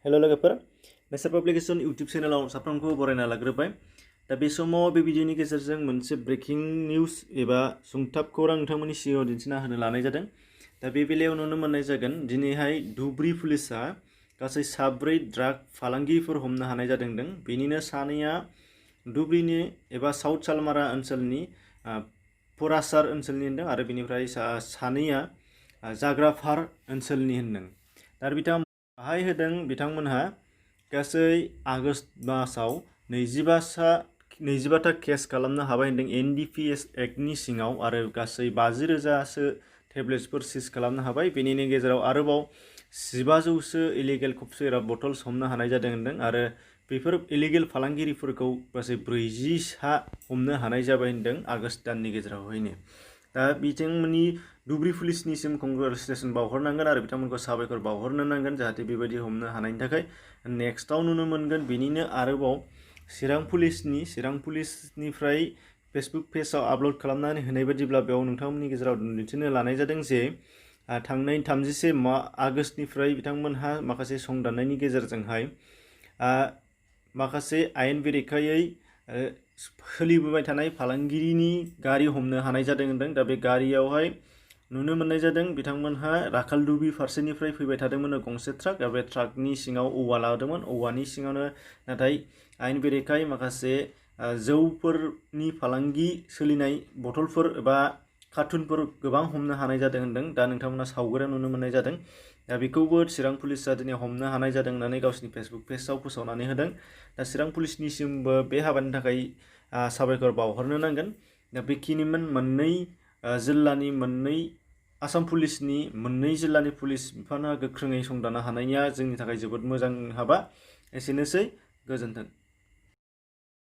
हेल' लोगोफोर नेचार publication YouTube चेनेलाव साफ्रोमखौबो बरायना लाग्रोबाय दा बे समाव बे भिडिअनि गेजेरजों मोनसे ब्रेकिं निउज एबा सुंथाब खौरां नोंथांमोननि सिगाङाव दिन्थिना होनो लानाय जादों दा बे बेलायाव नुनो मोननाय जागोन दिनैहाय धुबुरी पुलिसा गासै 7 ड्राग फालांगिफोर हमनो हानाय जादों बेनिनो सानैया धुबुरीनि एबा साउथ सालमारा ओनसोलनि परासार ओनसोलनि होनदों आरो बेनिफ्राय सानैया जाग्राफार ओनसोलनि होनदों दा बिथां बाहाय होदों बिथांमोनहा गासै आगस्ट मासाव 25था केस खालामनो हाबाय होनदों NDPS एक्टनि सिङाव आरो गासै 50,000सो टेब्लेट्सफोर सिज खालामनो हाबाय बेनिनो गेजेराव आरोबाव 1500सो इलिगेल कफ सिराप बटल्स हमनो हानाय जादों होनदों आरो बेफोर इलिगेल फालांगिरिफोरखौ गासै 40सा हमनो हानाय जाबाय होनदों आगस्ट दाननि गेजेरावहायनो दा बिथांमोननि धुबुरी पुलिसनिसिम कंग्रेचुलेसन बावहरनांगोन आरो बिथांमोनखौ साबायखर बावहरनो नांगोन जाहाथे बेबायदि हमनो हानायनि थाखाय नेक्स्टआव नुनो मोनगोन बेनिनो आरोबाव चिरां पुलिसनिफ्राय फेसबुक पेजआव आपल'ड खालामनानै होनाय बायदिब्ला बेयाव नोंथांमोननि गेजेराव दिन्थिनो लानाय जादों जे थांनाय 31 आगस्टनिफ्राय बिथांमोनहा माखासे संदाननायनि गेजेरजोंहाय माखासे आयेन बेरेखायै सोलिबोबाय थानाय फालांगिरिनि गारि हमनो हानाय जादों होनदों दा बे गारियावहाय नुनो मोननाय जादों बिथांमोनहा राखालदुबि फारसेनिफ्राय फैबाय थादोंमोन गंसे ट्राक आरो बे ट्राकनि सिङाव औवा लादोंमोन औवानि सिङावनो नाथाय आयेन बेरेखायै माखासे जौफोरनि फालांगि सोलिनाय बथलफोर एबा कार्टुनफोर गोबां हमनो हानाय जादों होनदों दा नोंथांमोना सावगारियाव नुनो मोननाय जादों दा बेखौबो चिरां पुलिसा दिनै हमनो हानाय जादों होननानै गावसिनि फेसबुक पेजआव फोसावनानै होदों दा चिरां पुलिसनिसिमबो बे हाबानि थाखाय साबायखर बावहरनो नांगोन दा बेखिनिमोन मोननै जिल्लानि आसाम पुलिसनि मोननै जिल्लानि पुलिस बिफाना गोख्रोङै संदाननो हानाया जोंनि थाखाय जोबोद मोजां हाबा एसेनोसै गोजोन्थों।